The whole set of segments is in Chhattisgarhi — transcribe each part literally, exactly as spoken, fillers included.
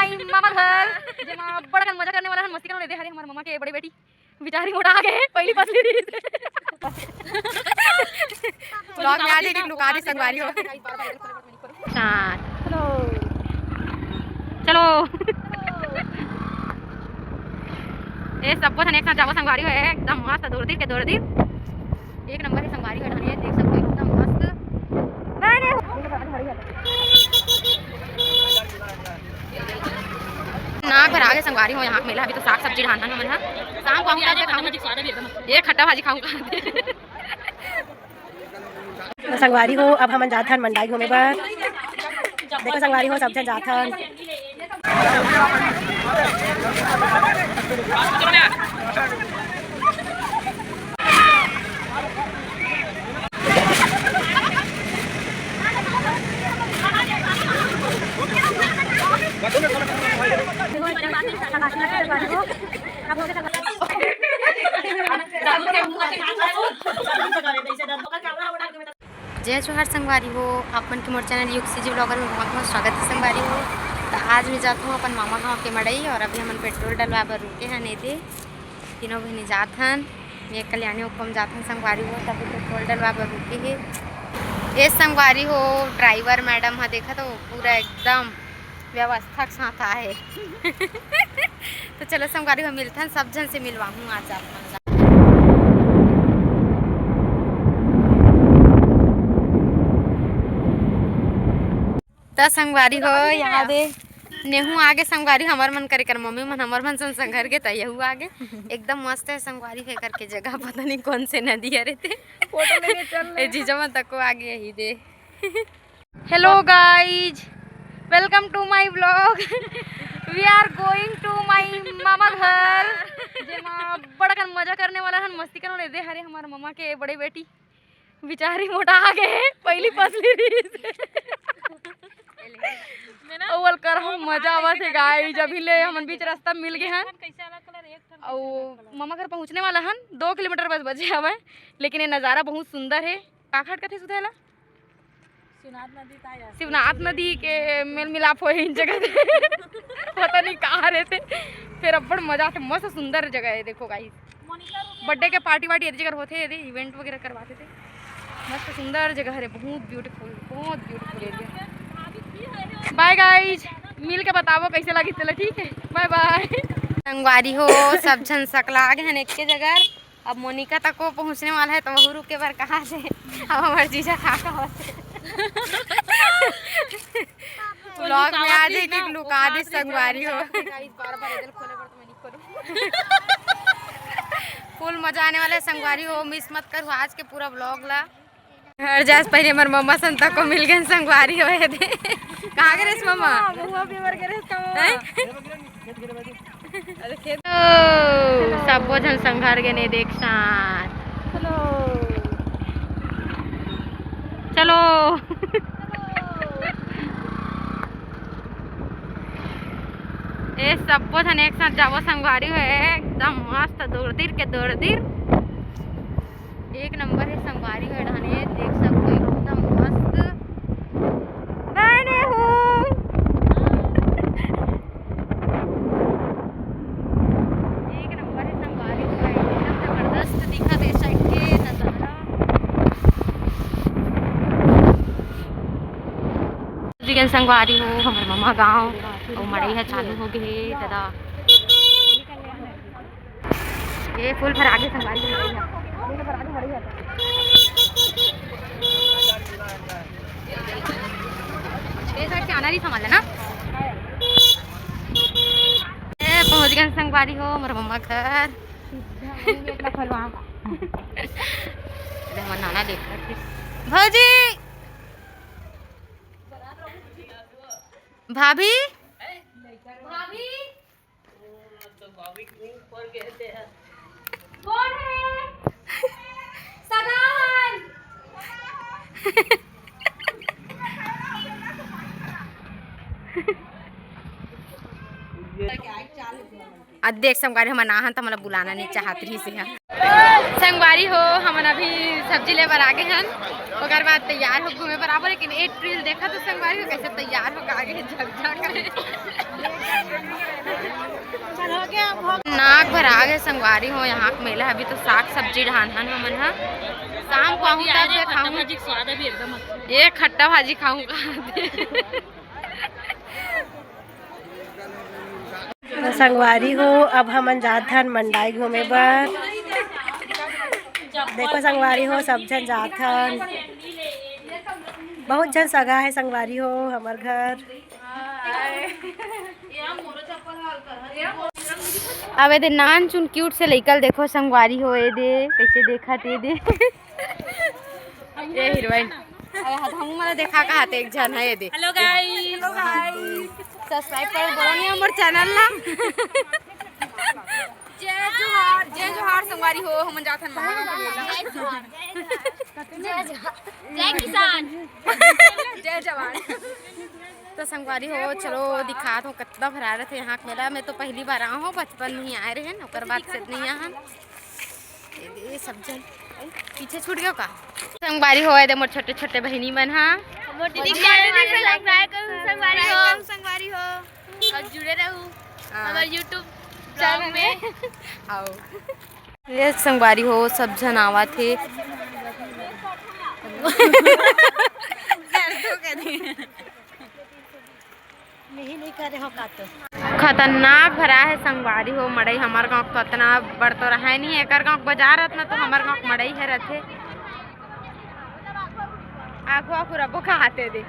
मामा घर, जेमा बड़ कन मजा करने वाला हन, मस्ती करने वाला हरे हमर मामा के बड़े बेटी। बेचारी मोटा आ गए, पहली पसली रही। Vlog में आ जाए, लुका दे संगवारी हो। चलो, चलो। ए, सबो झन एक साथ जाबो संगवारी हो, एकदम मस्त दौड़ दिर के दौड़ दिर। एक नंबर के संगवारी हो, ये देख सकते हो, एकदम मस्त। नाक भर आगे संगवारी हो, यहाँ मेला अभी तो साग सब्जी ढांढा हमन ह। शाम को आऊंगा, खाऊंगा। ये खट्टा भाजी खाऊंगा। तो संगवारी हो, अब हमन जात हन मंडाई घूमे बर। देखो संगवारी हो, सब झन जात हन। जय जोहार संगवारी हो, आप मन के मोर चैनल युग सीजी ब्लॉगर में बहुत बहुत स्वागत है संगवारी हो। तो आज मैं जात हूँ अपन मामा गाँव के मड़ई और अभी हमन पेट्रोल डलवा बर रुके हैं नहीं थे। तीनों बहिनी जात हन, मैं कल्याणी ओपम जात हन संगवारी हो, तब पेट्रोल डलवा बर रुके हे। ए संगवारी हो, ड्राइवर मैडम ह देखत हो, पूरा एकदम व्यवस्था के साथ आहे। तो चलो संगवारी हो, मिलथन, सब झन से मिलवाहूँ आज आप मन ला। त संगवारी हो, यहाँ दे नेहू आगे संगवारी, हमर मन करे कर मम्मी मन हमर मन सन संघर के त यहू आगे। एकदम मस्त है संगवारी है करके जगह, पता नहीं कौन से नदी हरे ते। फोटो लेके चल रहे ए हैं। जीजा मन तको आगे यही दे। Hello guys, welcome to my vlog। We are going to my मामा घर, जेमा बड़कन मजा करने वाला हन, मस्ती करने दे हरे हमार मामा के बड़े बेटी। बिचारी मोटा आ गए, पहली पसली रही। अउ ओल कर हम मजा आवत हे गाइस, अभी ले हमन बीच रास्ता मिल गए हन। अउ मामा घर पहुँचने वाला हन, दो किलोमीटर बस बचे हवय, लेकिन ये नज़ारा बहुत सुंदर हे। का घाट कथे सुधेला? शिवनाथ नदी का यार। शिवनाथ नदी के मेल मिलाप होए इन जगह से। पता नहीं कहाँ रहते, फिर अब्बड़ मजा आथे। मस्त सुंदर जगह है, देखो गाइस। बर्थडे के पार्टी वार्टी यदि जगह होथे, यदि इवेंट वगैरह करवाते थे। मस्त सुंदर जगह हरे, बहुत ब्यूटीफुल, बहुत ब्यूटीफुल एरिया। बाय गाइस, मिल के बताबो कैसे लगी, चलो ठीक है, बाय बाय। संगवारी हो, सब झन सकला आगे हन एक के जगह। अब मोनिका तक को पहुंचने वाला है तो वहू रुके बर कहा से। अब हमार जीजा खा का होते। व्लॉग में आ जाए कि लुका दे संगवारी हो। गाइस, बार बार एदल खोले बर तो मैं नहीं खोलूं। फुल मजा आने वाला है संगवारी हो, मिस मत करू आज के पूरा व्लॉग ला। घर जास पहले हमर मम्मा सन तक को मिल गए संगवारी हो दे। कहाँ गए रेस मम्मा? महुआ पीवर गए रेस का मम्मा। हैं? ओ, सबो झन संघर गए ने देख साथ। चलो। चलो। ए, सबो झन एक साथ जाबो संगवारी हो, एकदम मस्त दौड़दिर के दौड़दिर। एक नंबर हे संगवारी हो, ए ढाने देख सकथो, एकदम मस्त। बने हूँ। एक नंबर हे संगवारी हो, एकदम जबरदस्त दिखत हे side के नजारा। जी गन संगवारी हो, हमर ममा गाँव अउ मड़ई ह चालू हो गे हे, ददा। ये फूल भर आगे संगवारी हो, मड़ई ह। ये side से आना नहीं संभाल ना। ए, पहुंच गए संगवारी हो, हमर ममा घर। हमर नाना देख। भौजी। भाभी। भाभी। कौन है? सगाहन। अब देख संगवारी, हमर नाहन त मोला बुलाना नहीं चाहत रहिस हे। संगवारी हो, हमन अभी सब्जी ले बर आगे हन, ओकर बाद तैयार हो घूमे बर आबो, लेकिन एक reel देखा तो संगवारी हो कैसे तैयार हो आगे हे, झकझक रहे। नाक भरा गे संगवारी हो, यहाँ के मेला। अभी तो साग सब्जी ढान हन हमन ह, शाम को आहूँ तब दे खाहूँ। स्वाद अभी एकदम अच्छा। ये खट्टा भाजी खाहूँ कहा। तो संगवारी हो, अब हमन जात हन मंडाई घूमे बर। देखो संगवारी हो, सब झन जात हन, बहुत झन सगा है संगवारी हो हमर घर। अब एदे नान चुन क्यूट से लइका ल देखो संगवारी हो, एदे कैसे देखत एदे। ये हीरोइन। अरे हाँ, हमू मन देखा कहा थे एक झन है एदे। Hello guys। Hello guys। Subscribe कर बोलो नहीं हमर channel ला। जय जोहार, जय जोहार संगवारी हो, हमन जात हन मामा गाँव के मेला। जय जोहार, जय जोहार, जय किसान, जय जवान। तो संगवारी हो, चलो दिखात हूँ कतना भरा रथे यहाँ के मेला। मैं तो पहली बार आए हूँ, बचपन में ही आए रहे, ओकर बाद से नहीं आए हन। ये दे सब जन पीछे छूट गयो का? संगवारी हो, ये दे मोर छोटे छोटे बहिनी मन हा। मोटी दिख जाए नहीं, subscribe करू संगवारी हो। संगवारी हो। और जुड़े रहू हाँ। हमारे YouTube channel में। आओ। ये संगवारी हो, सब झन आवत हे। नहीं, नहीं करे हो का तो। खतरनाक भरा है संगवारी हो मड़ई। हमर गाँव के तो अतना बड़ तो रहे नहीं, एकर गाँव के बाजार रहत ना तो हमर गाँव के मड़ई है रहथे। आखो आखो रबो खाते दे।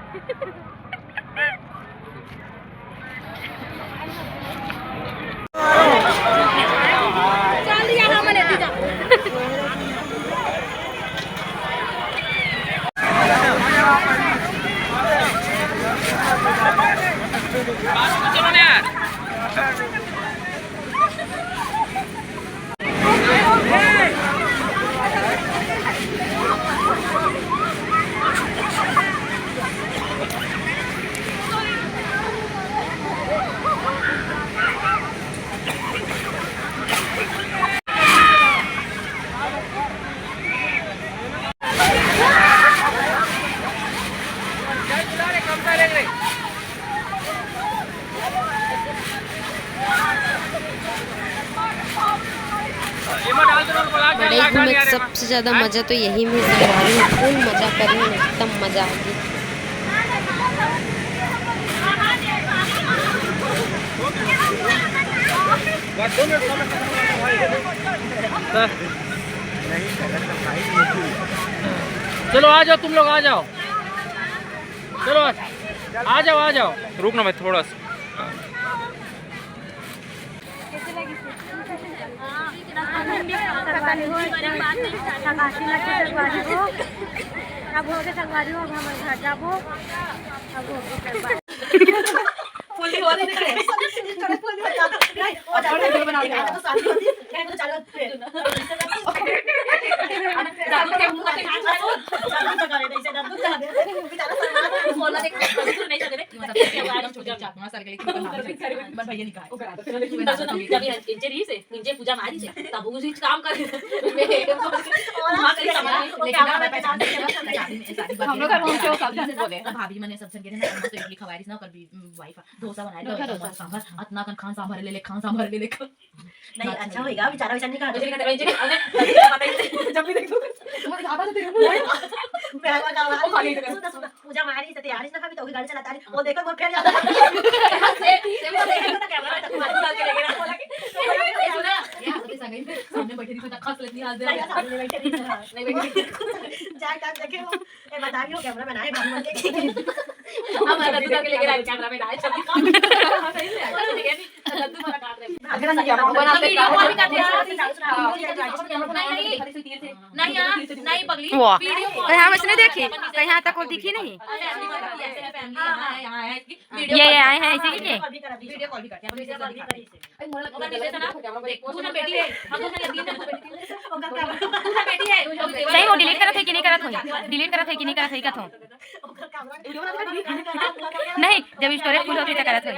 मड़ई घूमे के सबसे ज्यादा मजा तो यही में संगवारी हो, full मजा करे, एकदम मजा आ गई। चलो आ जाओ तुम लोग, आ जाओ। चलो आ, आ जाओ, आ जाओ। रुक ना भाई थोड़ा सा। अब हो गए संगवारी हो, अब हम घर जाबो। अब हो गए संगवारी। पूजा मारी से तब उसी काम कर। हम लोग घर पहुंचे हो, सब जन बोले। भाभी मने सब जन के ना, मस्त इडली खवाई ना, कर भी wife डोसा बनाए, डोसा, डोसा। सांभर, अतना कन खान सांभर ले ले, खान सांभर ले ले, खान। नहीं, अच्छा होएगा, बेचारा वैसा नहीं कहा। जब भी देखो, पूजा मारी से तैयारी ना, अभी तो गाड़ी चलाता है, वो देखो, वो फिर जाता है। सेम, सेम, वो देखो तो कैमरा में तुम्हारे साथ के लेके रखो लगे। सामने बैठे नहीं, खस लेती हाथ दे। नहीं, सामने बैठे नहीं। जाए, जाए, देखे वो। ए, बता रही हो, कैमरा बनाए, भाभी बन के। हम दादू तक लेके आए, कैमरा में आए, सभी काम। सही में। लड्डू वाला काट रहे हैं। बनाते हैं। नहीं, नहीं, नहीं, पगली। वाह। कहीं हम इसने देखी? कहीं यहाँ तक वो दिखी नहीं? ये, ये आए हैं इसी के? वीडियो कॉल भी करते हैं। पूरा बेटी है, हम लोग का तीन जन को बेटी है। पूरा बेटी है। सही हो, delete करत है कि नहीं करत हो? Delete करत है कि नहीं करत है, कथो? नहीं, जब storage full होती तो करत हो।